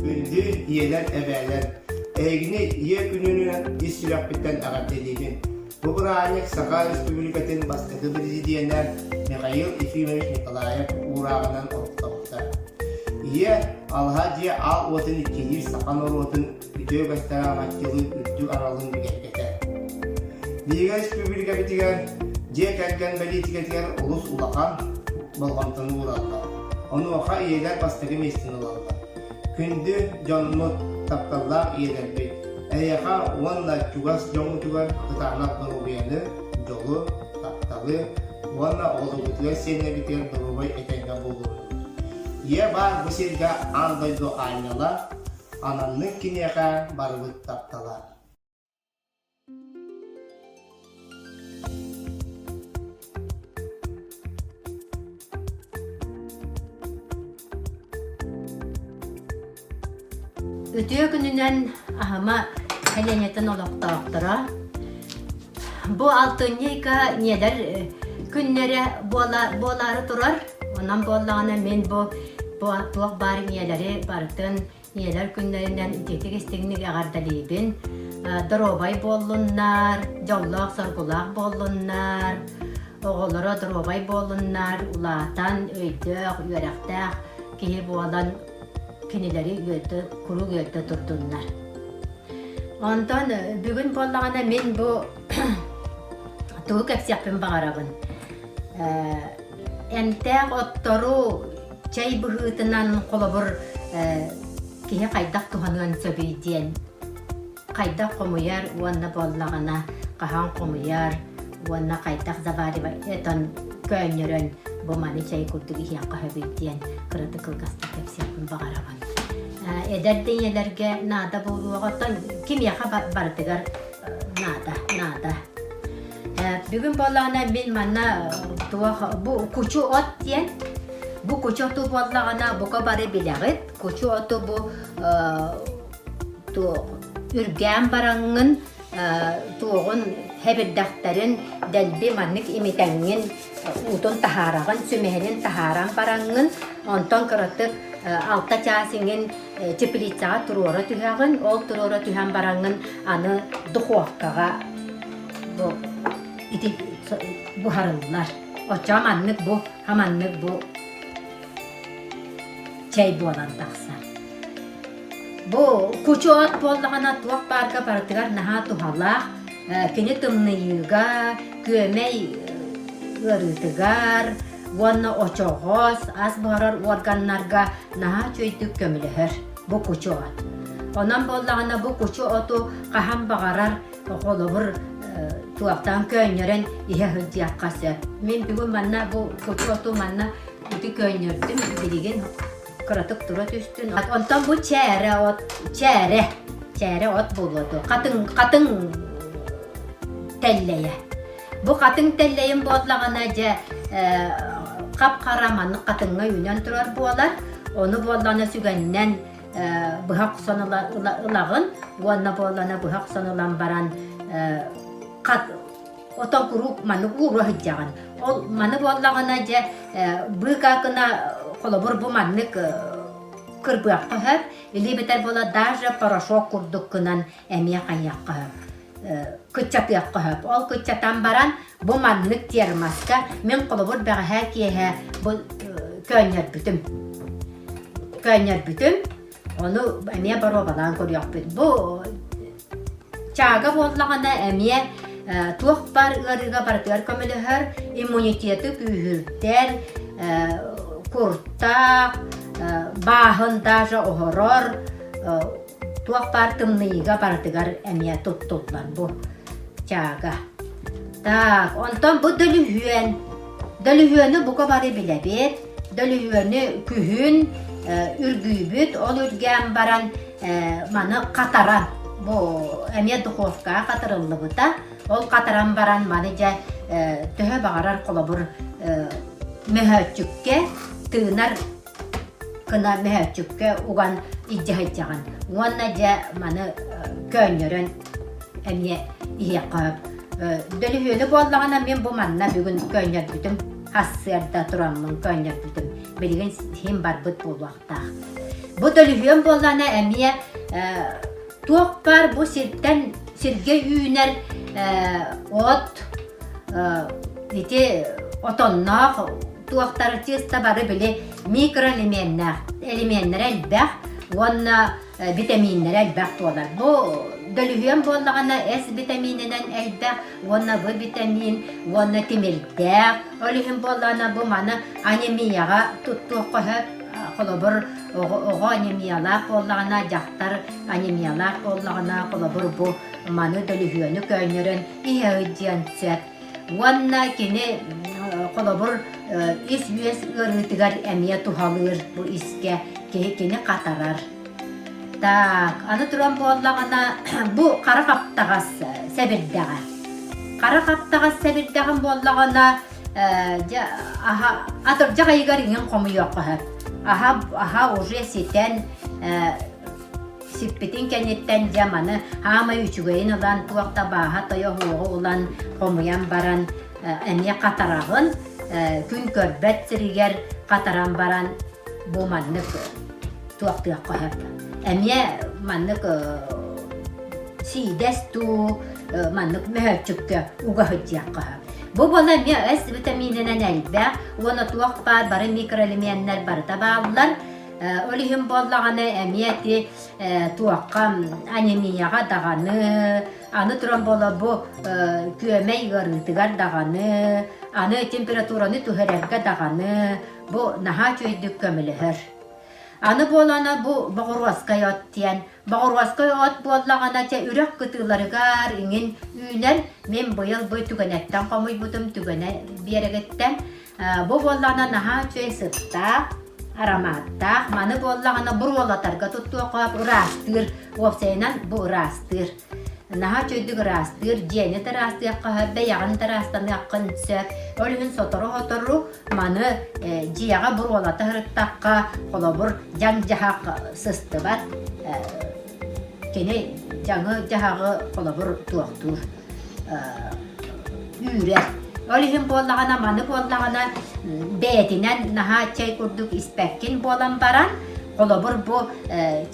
Күндү ийэлэр, эбээлэр, эһигини Ийэ күнүнэн ис сүрэхпиттэн эҕэрдэлиибин. Бу бырааһынньык Саха Республикатын бастакы президенэ Михаил Ефимович Николаев уурааҕынан олохтообута. Ийэ, алаһа дьиэ аал уотун иччилиир саха норуотун үтүө үгэстэрэ аҥаччылыы үрдүк аналын бигэргэтэр. Биһиги республикабытыгар дьиэ кэргэн бэлиитикэтигэр олус улахан болҕомтону уураллар. Онуоха ийэлэр бастакы миэстэни ылаллар. Күндү дьоммут, тапталлаах ийэлэрбит, эһиэхэ уонна чугас дьоҥҥутугар кытаанах доруобуйаны, дьолу, тапталы уонна оҕолоргутугар сиэннэргитигэр доруобай этэҥҥэ буолуоҕун. Ийэ баар бу сиргэ аан дойду аанньала, ананнык киниэхэ барыбыт таптала. Үтүө күнүнэн Аһыма сэлиэнньэтин олохтоохторо бу алтынньы ыйга ийэлэр күннэрэ буола буолаары турар. Онон буоллаҕына мин бу бу туох баар ийэлэри барытын Ийэлэр күннэринэн итиитик-истиҥник эҕэрдэлиибин. Доруобай буоллуннар, дьоллоох-соргулаах буоллуннар, оҕолоро доруобай буоллуннар, улаатан, өйдөөх, үөрэхтээх киһи буолан кинилэри үөрдэ, куруук үөрдэ турдуннар. Онтон бүгүн буоллаҕына мин бу тугу кэпсиэхпин баҕарабын. Эмтээх оттору чэй быһыытынан холобур киһи хайдах туһаныан сөбүй диэн хайдах хомуйар уонна буоллаҕына хаһан хомуйар уонна хайдах заваривать этон көөнньөрөн бу маны чэй курдук иһиэххэ сөбүй диэн кыратык кылгастык кэпсиэхпин баҕарабын. Эдэр да ийэлэргэ наада буолуоҕа, оттон кимиэхэ барытыгар наада, наада. Бүгүн буоллаҕына мин манна туох бу кучу от диэн бу кучу оту буоллаҕына бука бары билэҕит кучу оту бу туох үргээн бараҥҥын туоҕун хэбирдэхтэрин дэлби маннык имитэҥҥин уутун таһаараҕын сүмэһинин таһааран бараҥҥын онтон кыратык алта чаас иҥин теплицаҕа туруора түһэҕин ол туруора түһэн бараҥҥын аны духовкаҕа бу ити буһарыллар. Оччоҕо маннык бу хаманнык бу чэй буолан тахсар. Бу кучу от буоллаҕына туох баарга барытыгар наһаа туһалаах. Кини тымныйыыга, күөмэй ыарыытыгар уонна очоҕос, ас буһарар уорганнарга наһаа үчүгэйдик көмөлөһөр бу кучу от. Онон буоллаҕына бу кучу оту хаһан баҕарар холобур туохтаан көөнньөрөн иһэ сылдьыахха сөп. Мин бүгүн манна бу кучу оту манна ити көөнньөрдүм билигин кыратык тура түстүн. Онтон бу чээрэ от чээрэ чээрэ от буолуо дуо хатыҥ хатыҥ тэллэйэ. Бу хатыҥ тэллэйин буоллаҕына дьэ хап-хара маннык хатыҥҥа үүнэн турар буолар. Ону буоллаҕына сүгэннэн быһа охсон ылаҕын уонна буоллана быһа охсон ылан баран хат отон куруук маннык ууруо сылдьаҕын. Ол маны буоллаҕына дьэ быыкаа гына холобур бу маннык кырбыахха сөп или эбэтэр буола даже порошок курдук гынан эмиэ хайыахха сөп кыччатыахха сөп. Ол кыччатан баран бу маннык термоска мин холобур бэҕэһээ киэһэ бу көөнньөрбүтүм. Көөнньөрбүтүм. Ону эмиэ боруобалаан көрүөхпүт. Бу чаага буоллаҕына эмиэ туох баар ыарыыга барытыгар көмөлөһөр, иммунитеты күүһүрдэр, куртах, бааһын даже оһорор, туох баар тымныйыыга барытыгар эмиэ туттуллар бу чаага. Так, онтон бу дөлүһүөн. Дөлүһүөнү бука бары билэбит. Дөлүһүөнү күһүн үргүүбүт, ол үргээн баран маны хатаран, бу эмиэ духовкаҕа хатырыллыбыта. Ол хатаран баран маны дьэ төһө баҕарар холобур мөһөөччүккэ тыынар гына мөһөөччүккэ уган илдьэ сылдьаҕын уонна дьэ маны көөнньөрөн эмиэ иһиэххэ сөп. Дөлүһүөнү буоллаҕына мин бу манна бүгүн көөнньөрбүтүм сарсыарда тураммын көөнньөрбүтүм билигин сиһим барбыт буолуохтаах. Бу дөлүһүөн буоллаҕына эмиэ туох баар бу сиртэн сиргэ үүнэр от ити отонноох туохтар чисто бары били микроэлеменнээх элеменнэрэ элбэх уонна битэмииннэрэ элбэх буолар. Бу дөлүһүөн буоллаҕына С битэмиининэн элбэх уонна В битэмиин уонна тимирдээх. Ол иһин буоллаҕына бу маны анемияҕа туттуохха сөп. Холобур, оҕо, оҕо анемиялаах буоллаҕына, дьахтар анемиялаах буоллаҕына, холобур, бу маны дөлүһүөнү көөнньөрөн иһэ сылдьыан сөп. Уонна кини холобур ис-үөс ыарыытыгар эмиэ туһалыыр бу искэ киһи кини хатарар. Так, аны туран буоллаҕына бу хара хаптаҕас сэбирдэҕэ. Хара хаптаҕас сэбирдэҕин буоллаҕына дьэ аһа атырдьах ыйыгар иҥин хомуйуохха сөп. Аһа аһа уже ситэн Сиппитин кэнниттэн дьэ маны хаамай үчүгэйин ылан туох да бааһа тойо уоҕу ылан хомуйан баран эмиэ хатараҕын күн көрбөт сиригэр хатаран баран бу маннык туохтуохха сөп. Эмиэ маннык сиидэс дуу маннык мөһөөччүккэ уга сылдьыахха сөп. Бу буола эмиэ С витамининэн элбэх уонна туох баар бары микроэлеменнэр барыта бааллар. Ол иһин буоллаҕына эмиэ ити туохха анемияҕа даҕаны, аны туран буола бу күөмэй ыарыытыгар даҕаны, аны температураны түһэрэргэ даҕаны бу наһаа үчүгэйдик көмөлөһөр. Аны буолана бу боҕуруоскай от диэн. Боҕуруоскай от буоллаҕына чэ үрэх кытыыларыгар иҥин үүнэр. Мин быйыл бу түгэнэттэн хомуйбутум түгэнэ биэрэгиттэн. Бу буоллаҕына наһаа үчүгэй сыттаах, ароматтаах. Маны буоллаҕына буруолатарга туттуохха ыраастыыр. Уопсайынан бу ыраастыыр. Наһаа үчүгэйдик ыраастыыр, дьиэни ыраастыахха сөп, бэйэҕин ыраастаныаххын сөп. Ол иһин сотору-сотору маны дьиэҕэ буруолата сырыттахха, холобур, дьаҥ-дьаһах сыстыбат. Кини дьаҥы-дьаһаҕы холобур туохтуур үүрэр. Ол иһин буоллаҕына, маны буоллаҕына бэйэтинэн наһаа чэй курдук испэккин буолан баран, холобур бу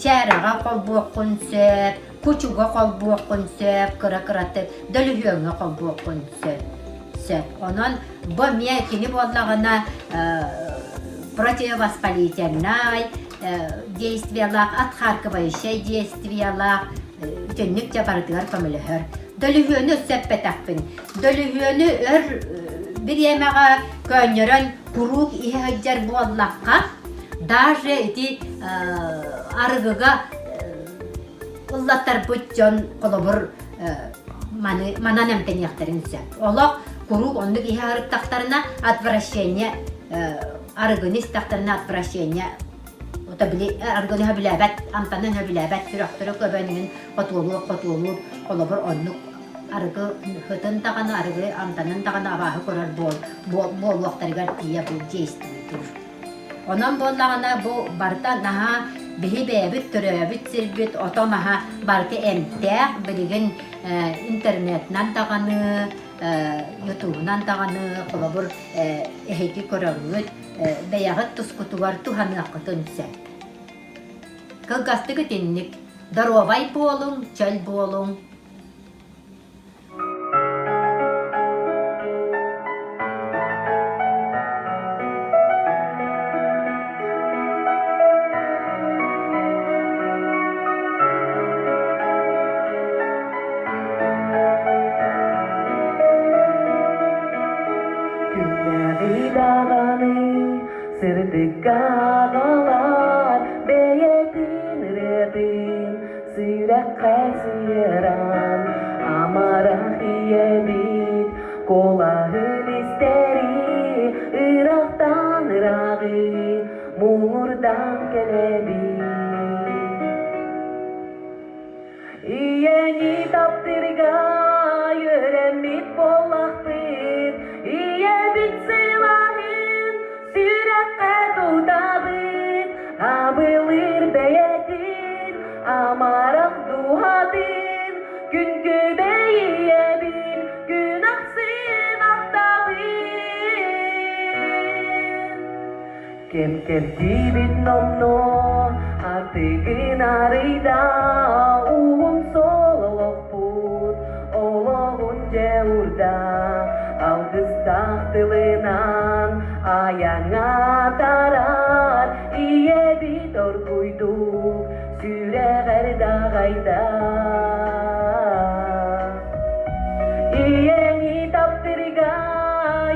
чээрэҕэ холбуоххун сөп, кучуга холбуоххун сөп, кыра-кыратык дөлүһүөҥҥэ холбуоххун сөп. Сөп. Онон бу эмиэ кини буоллаҕына противовоспалительнай действиелаах, отхаркивающай действиелаах итинник дьэ барытыгар көмөлөһөр. Дөлүһүөнү өссө эппэтэхпин. Дөлүһүөнү өр бириэмэҕэ көөнньөрөн куруук иһэ сылдьар буоллахха, даже ити арыгыга ыллаттарбыт дьон холобур маны манан эмтэниэхтэрин сөп. Олох куруук оннук иһэ сырыттахтарына отвращение арыгыны истэхтэринэ отвращение Ото били арыгыны сөбүлээбэт, амтанын сөбүлээбэт, сүрэхтэрэ көбөн иһин хотуолуур хотуолуур, холобур оннук арыгы һытын даҕаны, арыгы амтанын даҕаны абааһы көрөр буол, буолуохтарыгар тиийэ бу действуйдуур. Онон буоллаҕына бу барыта наһаа биһи бэйэбит төрөөбүт сирбит ото-маһа барыта эмтээх, билигин интернетынан даҕаны, ютубунан даҕаны холобур эһиги көрөҥҥүт бэйэҕит тускутугар туһаныаххытын сөп. Кылгастык итинник. Доруобай буолуҥ, чөл буолуҥ. Күннээҕи даҕаны сырдыкка аҕалар бэйэтин ырыатын сүрэххэ сыһыаран амарах ийэбит куолаһын истэри ыраахтан ырааҕы муҥурдаан кэлэбит Ийэни таптыырга үөрэммит буоллахпыт, ийэбит сылааһын сүрэххэ тутабыт, абылыыр бэйэтин амарах дууһатын, күн күбэй ийэбин күн ахсын ахтабын. Кэм кэрдиибит номнуо. Аартыгын арыйда уһун суол олохпут, олоҕун дьэ уурда, алгыстаах тылынан айаҥҥа атаарар ийэбит оргуйдук сүрэҕэр даҕайда. Ийэни таптырга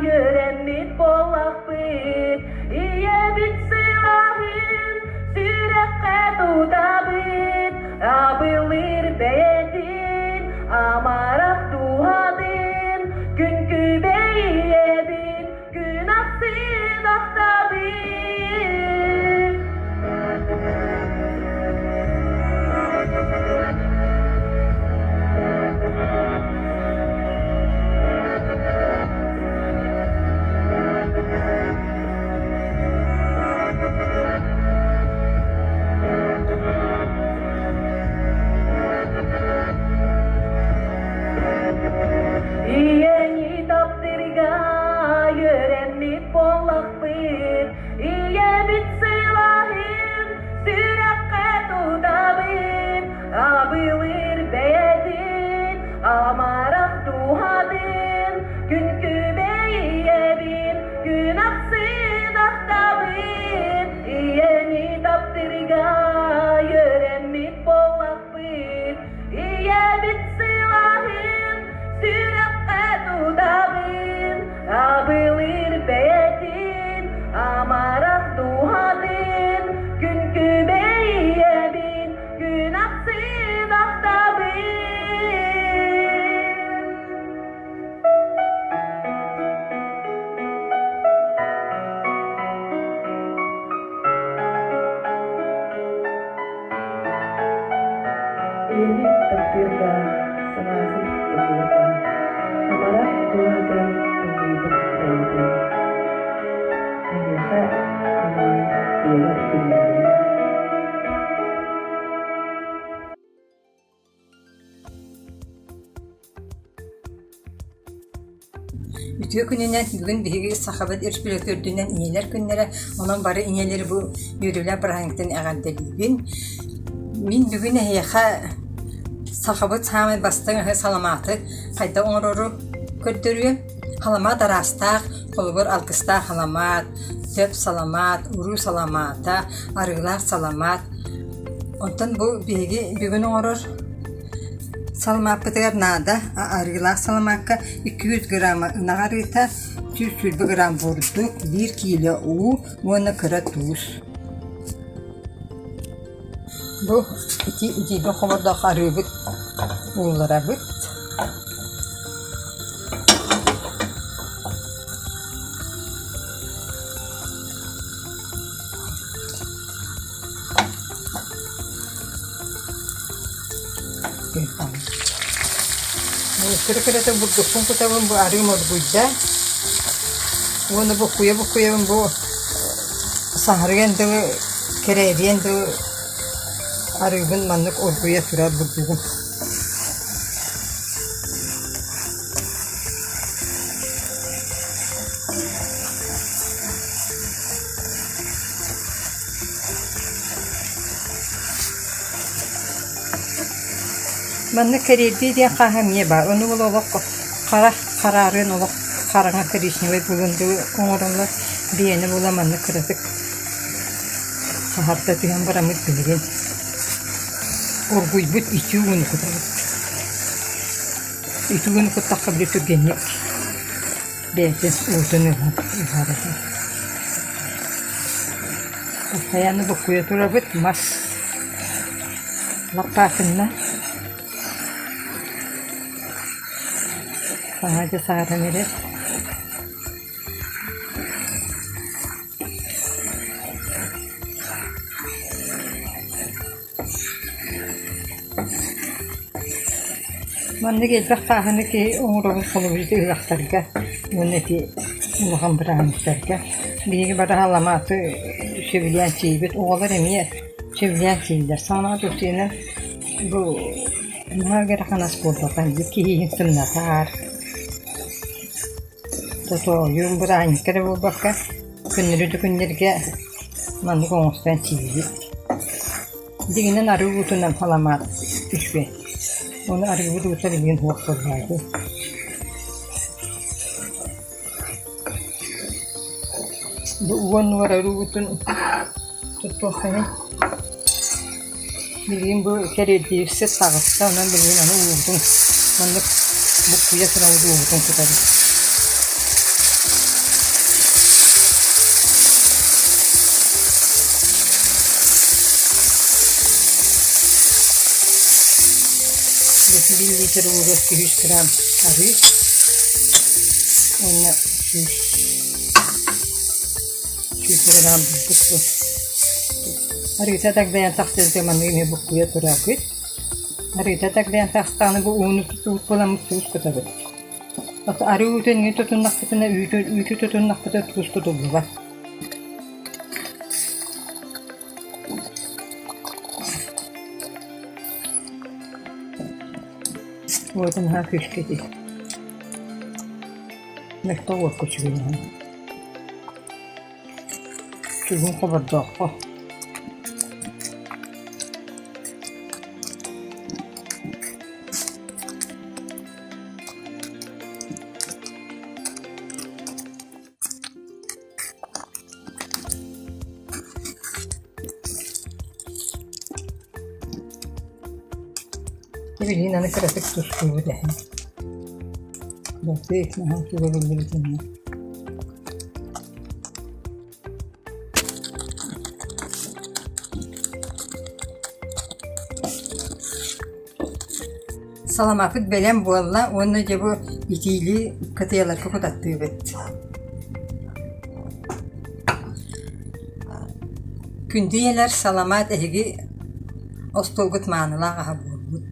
үөрэммит буоллахпыт, ийэбит сылааһын сүрэххэ тутабыт, абылыыр бэйэтин амарах дууһатын, күн күбэй ийэбин күн ахсын ахтабын. Ийэни таптырга үөрэммит буоллахпыт, ийэбит сылааһын сүрэххэ тутабыт, абылыыр бэйэтин амарах дууһатын, күн күбэй ийэбин күн ахсын ахтабын, ийэни таптырга үөрэммит буоллахпыт, ийэбит сылааһын сүрэххэ тутабын, абылыыр бэйэтин амарах дууһатын, күн күбэй ийэбин күн ахсын ахтабын. Ийэни таптыырга сылаасын ыллыырга, амарах дууһатын ыллыыбыт бэйэтин. Эйиэхэ анаан ийэлэр күннэринэн. Үтүө күнүнэн бүгүн биһиги Сахабыт Өрөспүүбүлүкэ үрдүнэн Ийэлэр күннэрэ, онон бары ийэлэри бу үөрүүлээх бырааһынньыктан эҕэрдэлиибин. Мин бүгүн эһиэхэ сахабыт саамай бастыҥ аһы саламааты хайдах оҥорору көрдөрүөм. Саламаат араастаах, холобур, алгыстаах саламаат, сөп саламаат, уруу саламаата, арыылаах саламаат. Онтон бу биһиги бүгүн оҥорор Саламааппытыгар наада арыылаах саламаакка 200 грамм ынах арыыта, 120 грамм бурдук, биир киилэ уу уонна кыра туус. Бу ити итиигэ хобордоох арыыбыт уулларабыт. Кыра-кырата бурдукпун кутабын бу арыым оргуйда уонна буккуйа-буккуйабын бу саһарыан дылы кэрээриэн дылы арыыбын маннык оргуйа турар бурдугум. Манна кэриэрдии диэн хааһа эмиэ баар. Ону ол олох хара хараарыан олох хараҥа коричневай буолуон дуу оҥороллор. Биэни була маннык кыратык саһарда түһэн бараммыт билигин оргуйбут итии ууну кутабыт. Итии ууну куттахха били түргэнник бэйэтин уутун ылан ыһар этэ. Постоянно буккуйа турабыт мас лаппаакынна саҥа дьэ сааран эрэр. Маннык элбэх хааһыны киһи оҥорорун холобур ыһыахтарга уонна ити улахан бырааһынньыктарга биһиги бары саламааты сөбүлээн сиибит, оҕолор эмиэ сөбүлээн сииллэр. Саламаат устуйанан бу наһаа ыарахан ас буолбатах, биир киһи иһин сымнатар, тотоойум бырааһынньыкка эрэ буолбакка, күннэри да күннэргэ маннык оҥостон сиибит. Дьиҥинэн арыы уутунан саламаат үчүгэй. Ону арыыбыт уута билигин суох буоллаҕа дии. Бу уон арыы уутун туттуоххайын. Билигин бу кэриэрдиирсит таҕыста, онон билигин аны уубутун маннык буккуйа турабыт уубутун кутабыт. Биир литр ууга 200 грамм арыы уонна 100 грамм бурдук. Арыыта дагдайан тахсыыта маннык эмиэ буккуйа турабыт. Арыыта дагдайан тахстаҕына бу ууну тутуут буоламмыт туус кутабыт. Арыы уутун иҥин тутуннахпытына үүтү, үүтү тутуннахпытына туус кутуллубат. Уотун наһаа күүскэ ити. Мөлтөх уокка үчүгэй Чугун хобордооххо Билигин аны кыратык тустуубут эһэ. Баппыт наһаа үчүгэй биллибитиннэ. Саламааппыт бэлэм буолла уонна дьэ бу итиилии кытыйаларга кутаттыыбыт. Күндү ийэлэр, саламаат эһиги остуолгут маанылаах аһа буолбут.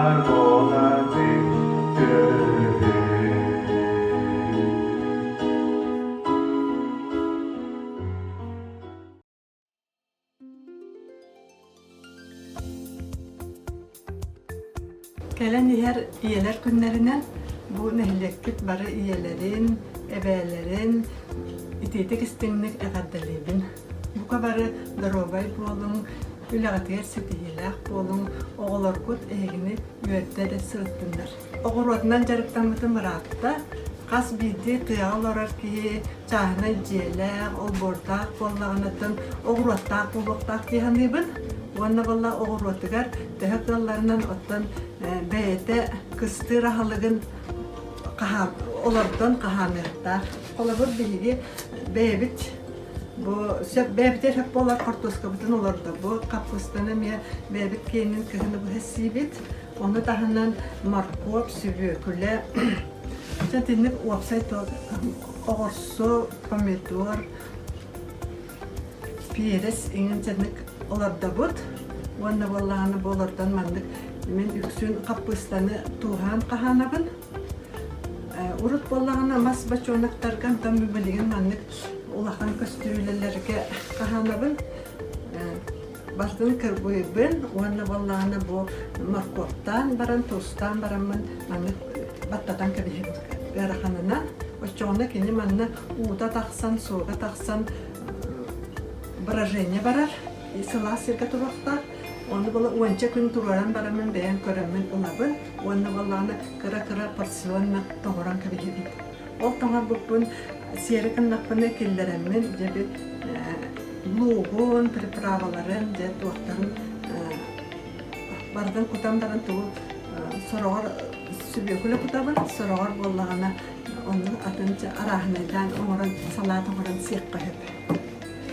Баар буолабын өрүү. Кэлэн иһэр ийэлэр күннэринэн бу нэһилиэкпит бары ийэлэрин, эбээлэрин итиитик истиҥник эҕэрдэлиибин. Бука бары доруобай буолуҥ, үлэҕитигэр ситиһиилээх буолуҥ, оҕолоргут эһигини үөрдэ эрэ сырыттыннар. Оҕуруотунан дьарыктаммытым ыраатта. Хас биирдии тыаҕа олорор киһи чааһынай дьиэлээх, олбуордаах буоллаҕына оҕуруоттаах буолуохтаах дии саныыбын. Уонна буолла оҕуруотугар төһө кыалларынан оттон бэйэтэ кыстыыр аһылыгын хаһаан олордон хаһааныахтаах. Холобур, биһиги бэйэбит бу сөп бэйэбитигэр сөп буолар хортуоскабытын олордобут, хаппыыстаны эмиэ бэйэбит киэнин кыһыны быһа сиибит. Ону таһынан моркуоп, сүбүөкүлэ, дьэ итинник уопсай оҕурсу, помидор, перец иҥин дьэнник олордобут. Уонна буоллаҕына бу олордон маннык мин үксүн хаппыыстаны тууһаан хаһаанабын. Урут буоллаҕына мас бочуонактарга онтон билигин маннык улахан көстүүлэлэргэ хаһаанабын. Барытын кырбыйбын уонна буоллаҕына бу моркуоптаан баран, туустаан бараммын маннык баттатан кэбиһэбин ыараханынан. Оччоҕуна кини манна уута тахсан, суога тахсан брожение барар, сылаас сиргэ туруохтаах. Ону була уонча күн туруоран бараммын бэйэм көрөммүн ылабын уонна буоллаҕына кыра-кыра порционно тоҥорон кэбиһэбин. Ол тоҥорбуппун сиэри гыннахпына киллэрэммин дьэ би луугун, приправаларын, дьэ туохтарын барытын кутан баран тугу сороҕор сүбүөкүлэ кутабын, сороҕор буоллаҕына оннук атын арааһынайдаан оҥорон салаат оҥорон сиэххэ сөп.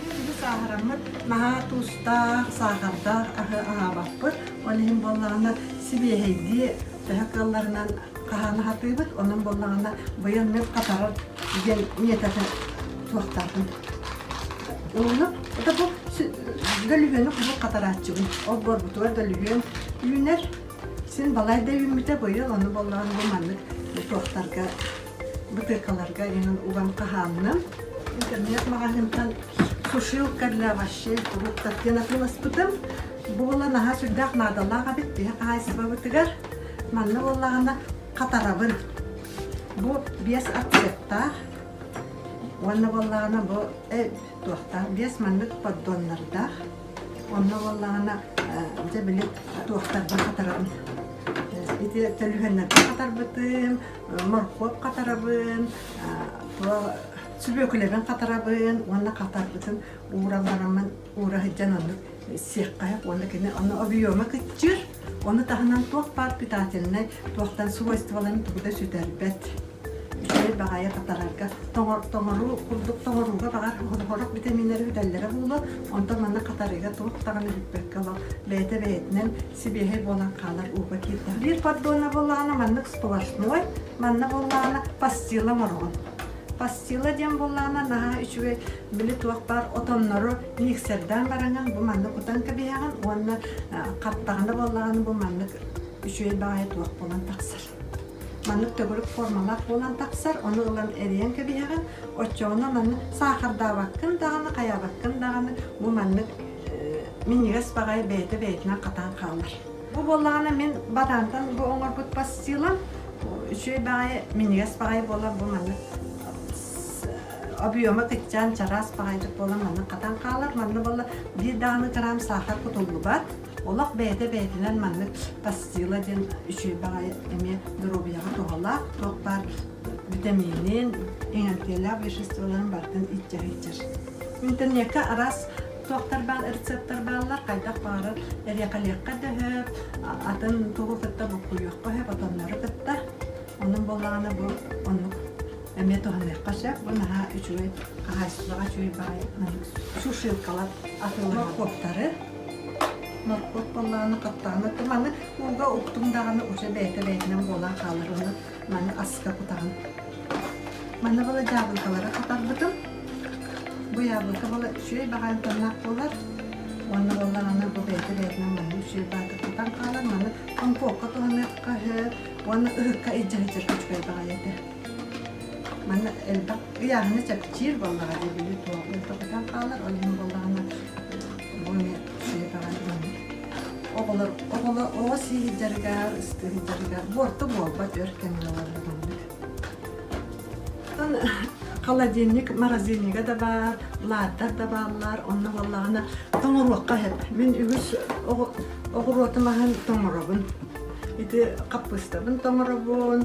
Биһиги сааһыраммыт наһаа туустаах, саахардаах аһы аһаабаппыт. Ол иһин буоллаҕына сибиэһэйдии төһө кыалларынан хаһаана сатыыбыт. Онон буоллаҕына быйыл мин хатарар диэн миэтэти туохтаатым. Ууну это бу дөлүһүөнү куруук хатарааччыбын. Ол буорбутугар дөлүһүөн үүнэр. Син балайда үүммүтэ быйыл, ону буоллаҕына бу маннык туохтарга бытыыкаларга иҥин уган хаһаанным. Интернет маҕаһыынтан сушилка для овощей фруктов диэн атыыласпытым. Бу буола наһаа сүрдээх наадалаах эбит биһи хаһаайыстыбабытыгар. Манна буоллаҕына хатарабын. Бу биэс отсектаах уонна буоллаҕына бу туохтаах биэс маннык поддоннардаах. Онно буоллаҕына дьэ били туохтарбын хатарабын. Ити төлүһүөннэрбин хатарбытым, моркуоп хатарабын, сүбүөкүлэбин хатарабын уонна хатарбытын ууран бараммын уура сылдьан оннук сиэххэ сөп уонна кини ону объема кыччыыр, ону таһынан туох баар питательнай туохтан свойстволарын тугу да сүтэрбэт. Үчүгэй баҕайы хатарарга тоҥоруу курдук тоҥорууга баҕар сорох витаминнары бүтэллэрэ буолуо, онтон манна хатарыыга туох даҕаны бүппэккэ олох бэйэтэ бэйэтинэн сибиэһэй буолан хаалар ууга киирдэ. Биир поддона буоллаҕына маннык сплошной, манна буоллаҕына пастила оҥороҕун. Пастила диэн буоллаҕына наһаа үчүгэй били туох баар отоннору миксердаан бараҥын бу маннык кутан кэбиһэҕин уонна хаттаҕына буоллаҕына бу маннык үчүгэй баҕайы туох буолан тахсар. Маннык төгүрүк формалаах буолан тахсар, ону ылан эрийэн кэбиһэҕин, оччоҕуна маннык саахардаабаккын даҕаны, хайаабаккын даҕаны бу маннык минньигэс баҕайы бэйэтэ бэйэтинэн хатаан хаалар. Бу буоллаҕына мин батаантан бу оҥорбут пастилам үчүгэй баҕайы минньигэс баҕайы буолар бу маннык объема кыччаан чараас баҕайытык буолан маннык хатан хаалар. Манна буолла биир даҕаны грамм саахар кутуллубат. Олох бэйэтэ бэйэтинэн маннык пастила диэн үчүгэй баҕайы эмиэ доруобуйаҕа туһалаах туох баар витаминин, иҥэмтиэлээх веществоларын барытын илдьэ сылдьар. Интернеккэ араас туохтар баар рецептэр бааллар, хайдах баҕарар эриэхэлиэххэ да сөп, атын тугу кытта буккуйуохха сөп, отоннору кытта. Онон буоллаҕына бу оннук эмиэ туһаныахха сөп. Бу наһаа үчүгэй хаһаайыстыбаҕа үчүгэй баҕайы маннык сушилкалар атыылаһар. Моркуоптары моркуоп буоллаҕына хаттаҕына маны ууга уктуҥ даҕаны уже бэйэтэ бэйэтинэн буолан хаалар уонна маны аска кутаҕын. Манна буола дьаабылыкалары хатарбытым. Бу яблоко буола үчүгэй баҕайы амтаннаах буолар. Уонна буоллаҕына бу бэйэтэ бэйэтинэн маннык үчүгэй баатыр тутан хаалар. Маны компокка туһаныахха сөп уонна ыһыкка илдьэ сылдьарга үчүгэй баҕайы этэ. Манна элбэх ыйааһыны чэпчиир буоллаҕа дии били туох тутан хаалар. Ол иһин буоллаҕына бу эмиэ үчүгэй баҕайы маннык. Оҕолор оҕолор оҕо сии сылдьарыгар, ыстыы сылдьарыгар буорту буолбат өр кэмҥэ олорор маннык. Оттон холодильник морозильнига да баар, лаардар да бааллар, онно буоллаҕына тоҥоруохха сөп. Мин үгүс оҕуруотум аһын тоҥоробун. Ити хаппыыстабын тоҥоробун,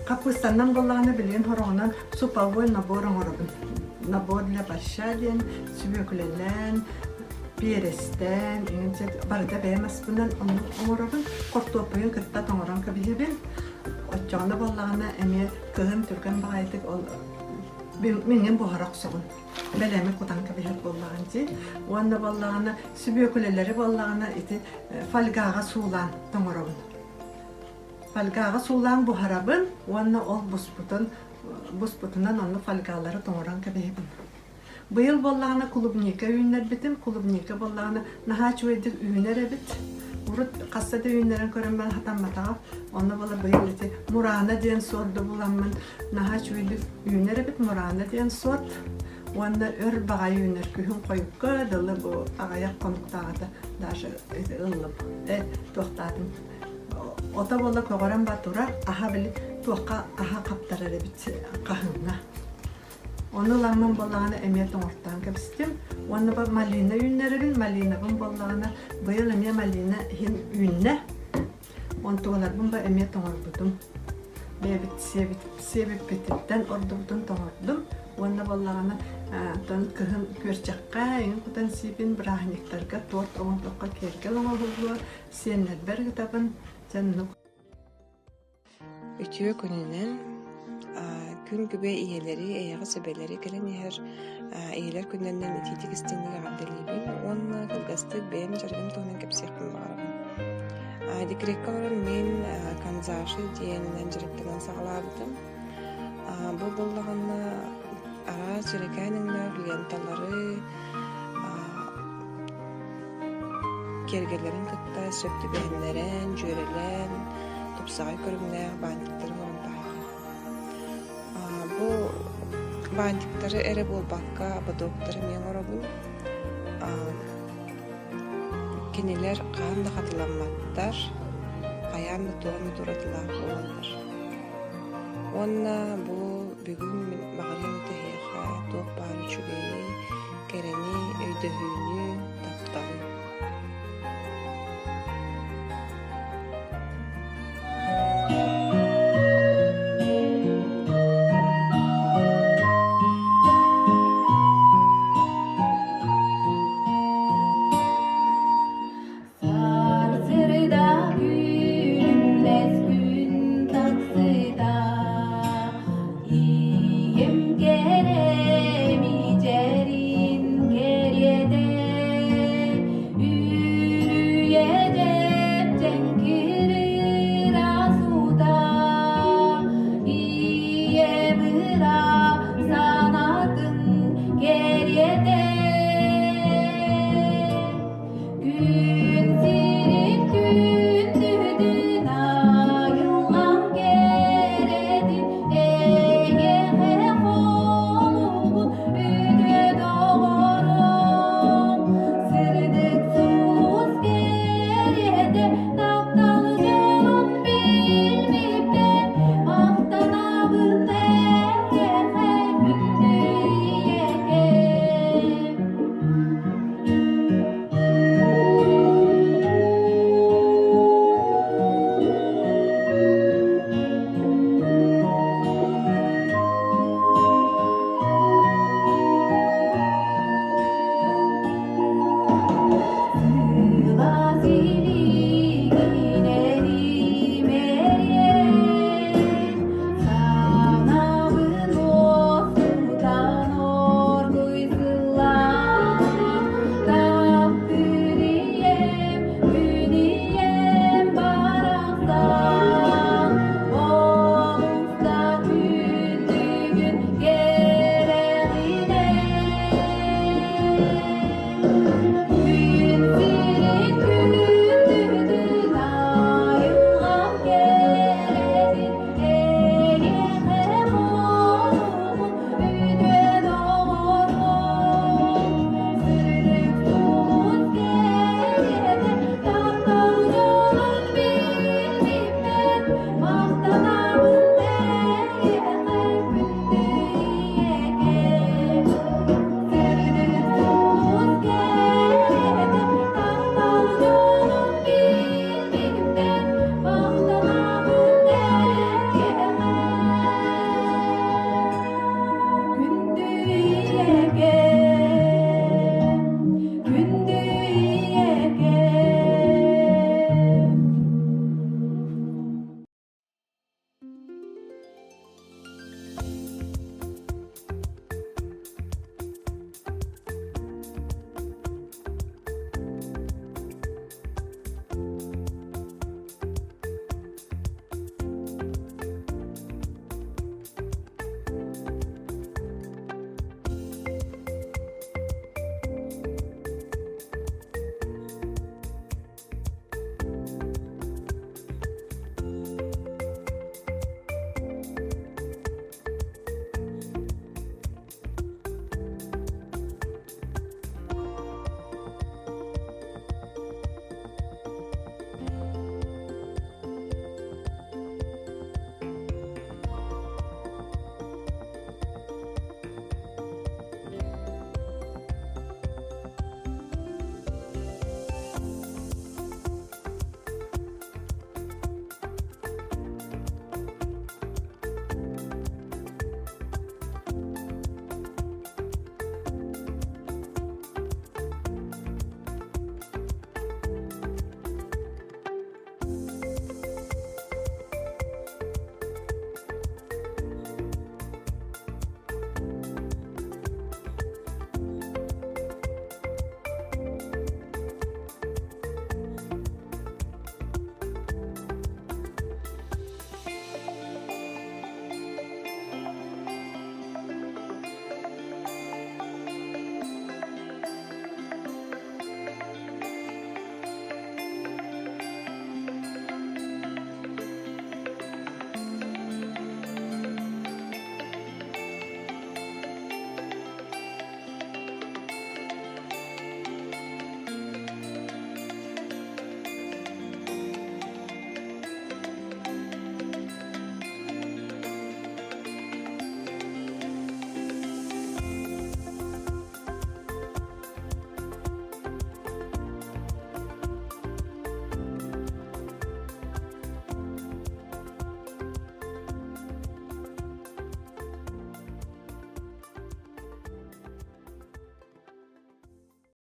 хаппыыстаннан буоллаҕына билигин хороҕунан суповой набор оҥоробун. Набор для борща диэн сүбүөкүлэлээн, биэрэстээн, барыта бэйэм аспынан оҥоробун. Хортуоппуйун кытта тоҥорон кэбиһэбин. Оччоҕуна буоллаҕына эмиэ кыһын түргэн баҕайытык ол миҥин буһара охсоҕун. Бэлэми кутан кэбиһэр буоллаҕын дии. Уонна буоллаҕына сүбүөкүлэлэри буоллаҕына ити фольгаҕа суулаан тоҥоробун. Фольгаҕа суулаан буһарабын уонна ол буспутун буспутунан онно фольгалары тоҥорон кэбиһэбин. Быйыл буоллаҕына клубника үүннэрбитим. Клубника буоллаҕына наһаа үчүгэйдик үүнэр эбит. Урут хаста да үүннэрэн көрөн баран хатамматаҕа. Онно буола быйыл ити Мурана диэн суорду буламмын наһаа үчүгэйдик үүнэр эбит Мурана диэн суорт. Уонна өр баҕайы үүнэр күһүн хойукка дылы бу аҕыйах хонуктааҕыта даже ыллым. Туохтаатым. Ото буола көҕөрөн ба турар, аһа били туохха аһа хаптарар эбит хаһыҥҥа. Ону ыламмын буоллаҕына эмиэ тоҥортоон кэбистим. Уонна бу малина үүннэрэбин. Малинабын буоллаҕына быйыл эмиэ малина иһин үүннэ. Онтугаларбын ба эмиэ тоҥорбутум. Бэйэбит сиэбиппититтэн ордубутун тоҥордум. Уонна буоллаҕына оттон кыһын күөрчэххэ иҥин кутан сиибин, бырааһынньыктарга торт оҥордоххо киэргэл оҥоһуллуо, сиэннэрбэр ыытабын. Дьэ оннук. Үтүө күнүнэн күн күбэй ийэлэри, эйэҕэс эбэлэри кэлэн иһэр ийэлэр күннэринэн итиитик истиҥник эҕэрдэлиибин уонна кылгастык бэйэм дьарыгым туһунан кэпсиэхпин баҕарабын. Декреккэ олорон мин канзаши диэнинэн дьарыктанан саҕалаабытым. Бу буоллаҕына араас дьэрэкээн өҥнөөх ленталары Киэргэллэрин кытта сөп түбэһиннэрэн, дьүөрэлээн, тупсаҕай көрүҥнээх баанньыктары оҥорон таһаарар. Бу баанньыктары эрэ буолбакка, ободоктары эмиэ оҥоробун. Кинилэр хаһан да хатыламматтар, хайаан да туох эмит уратылаах буолаллар. Уонна бу бүгүн мин баҕарыам этэ эһиэхэ туох баар үчүгэйи, кэрэни, өйдөһүүнү, тапталы.